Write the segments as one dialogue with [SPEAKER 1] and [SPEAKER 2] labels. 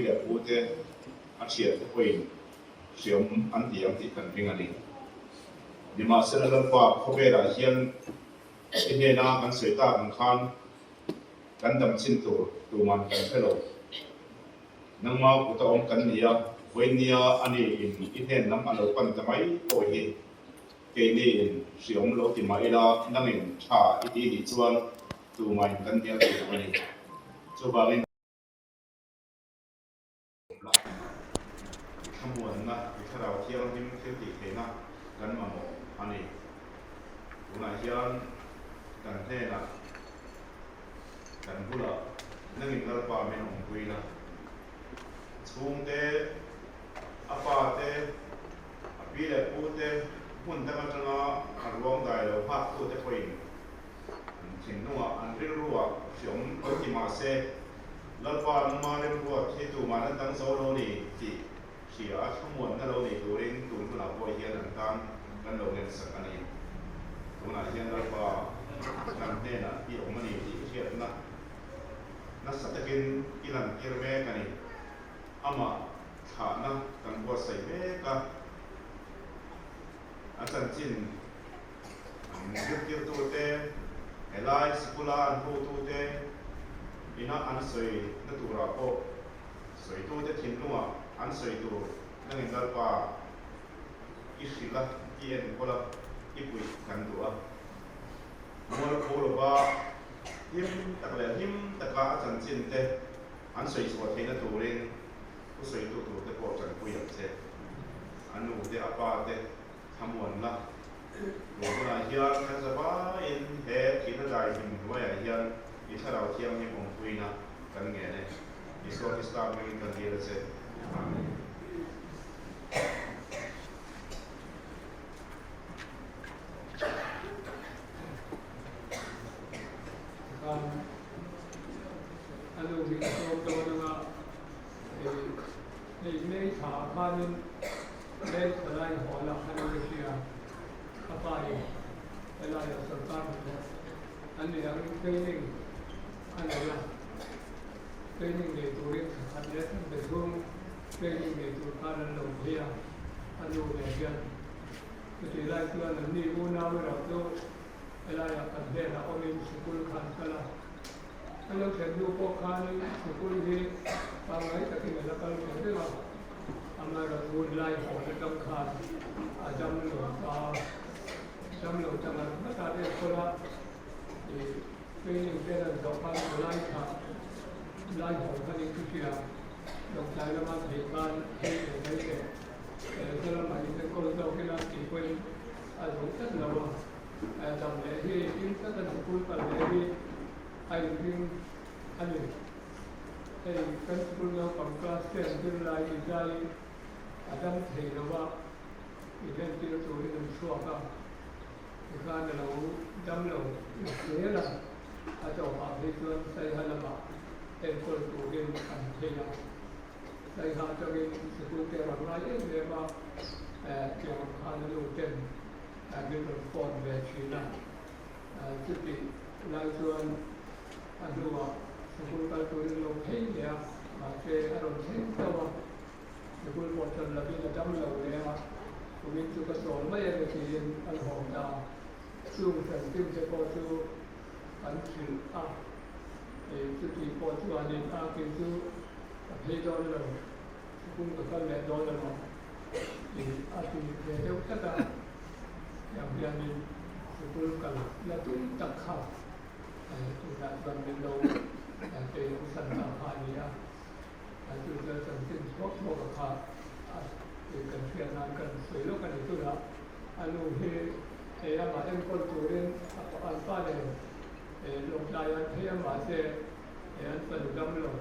[SPEAKER 1] Leh pute a thiante pawhin hriam an ti ang tih kan ring a ni. Nimahsela Lalpa khawvelah hian i hnena kan sawi tak ang khan kan dam chin tur tuman kan hre lo. Nangma kuta awm kan ni a, vawinia a ni in i hnen lam a lo pan ta mai pawh hi keini in hriam lo ti mah ila nangin tha i ti nih chuan tumain kan hnial thei lo a ni. Chuvangin. La, i thlamuanna, i thlarau thianghlim thil tih theihna kan mamawh a ni. Tunah hian kan hnenah, kan bulah nangin Lalpa min awmpui la. Chhungte, a pa te, a pi leh pu te hmun dang atanga a ruang dai lo nghaktute pawhin an thinlungah, an rilruah hriawm lo ti mah se, Lalpa nangma remruat hi tumah an dang zo lo ni tih hria a thlamuanna lo nei turin tun hunah pawh hian an tan kan lo ngensak a ni. Tunah hian Lalpa kan hnenah i awm a ni tih hriatna nasa takin i lantir mek a ni. Amah thlahna kan buatsaih mek a, a chanchin An zirtirtute, helai sikula an hotute ina an sawi na turah pawh sawitute thinlungah an sawi tur nangin Lalpa i hrilh a, i enkawl a, i puih kan duh a. Mualpho lova him tak leh hlim taka a chanchin te an sawi chhuah theihna turin thu sawitu turte pawh tanpui ang che. A nu te, a pa te Thlamuanna tun hunah hian kan zavaiin he thihna dai hlim hnuaiah hian i Thlarau Thianghlim awmpuina kan ngen e. Isua Krista hmingin kan dil a che. Amen.
[SPEAKER 2] Tikhan a nu hi a tlawm dawn anga hei May thla ah khanin Leng thalai haw lah khan an hria, ka pa in helaiah sorkar hnathawh an nei ang training a nei a, training nei turin thla khat leh thla be chhung training nei tur khan an lo phei a, a nu nen hian chutih lai chuan an ni unau erawh chu helaiah kan hnenah awmin sikul khan kal a, a lo thlen hnu pawh khanin sikul hi pangngai takin a la kal ve reng a. Amaherawhchu hun lai hawn atang khan a dam lo ta, dam lo ta ngat ngat a enkawl a, ih training te an zawh khan a lai tha lai hawn khan in hria, Lawngtlai lama theih khan hei leh mai leh sa lamah in enkawl zawk ila tih pawhin a zawh tlat lo a, dam leh hi him tlat a sikul kal leh hi a inring a ni. Hei kan school naupang class ten zirlai i zai a dam thei lo a, i entir turin an chhuak a, tikhan a lo dam lo zel a, a tawpah phei chuan Saiha lamah enkawl turin an phei a. Saiha atangin sikul te rawn ngai em em a, tiang ang khan a nu ten min rawn phone ve thin a, chutih lai chuan A hnuah sikul kal turin lo phei leh a, mahse a rawn thleng chauh a, sikul pawh chan lovin a dam lo leh a, kumin chu ka chawl mai a ni tiin an hawm ta a. Chung chanchin te pawh chu an hrilh a, chuti pawh chuanin a kei chu ka phei dawn lo, sikul ka kal leh dawn alawm tih a ti ve deuh tlat a, tiang hianin sikul kal la tum tak kha. Tunah chuan min lo kei lo san ta kha a ni a, chu chuan chanchin thuak thuak a kha a kan hriat nan kan sawi lawk a ni. Tunah a nu hi hei amah enkawl turin an pa nen Lawngtlai an phei a, mahse hei an fanu dam lo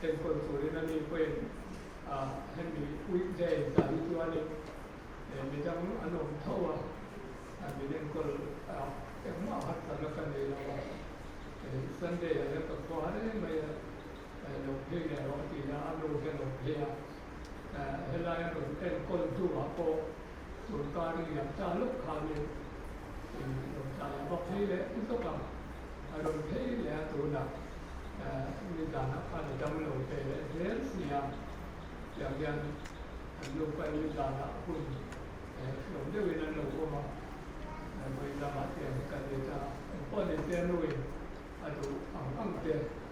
[SPEAKER 2] enkawl turin a ni pawhin hemi weekday ah hi chuanin midang an awm tho a. Min enkawl a, engmah harsatna ka nei lo a, Sunday ah hian ka khua reng mai a, lo phei leh rawh a ti a, a nu hian lo phei a, helai a rawn enkawl hnuah pawh sorkar liam ta lawk khanin lo tlai a va phei leh zawk a, a rawn phei leh a tunah. Nizanah khan a dam lo ve leh zel si a, tiang hian an nupa in nizanah hun hreawm deuhin an lo awm a, vawi lamah tiang hi kan ni ta. Engpawh ni se nuin a duh ang ang te.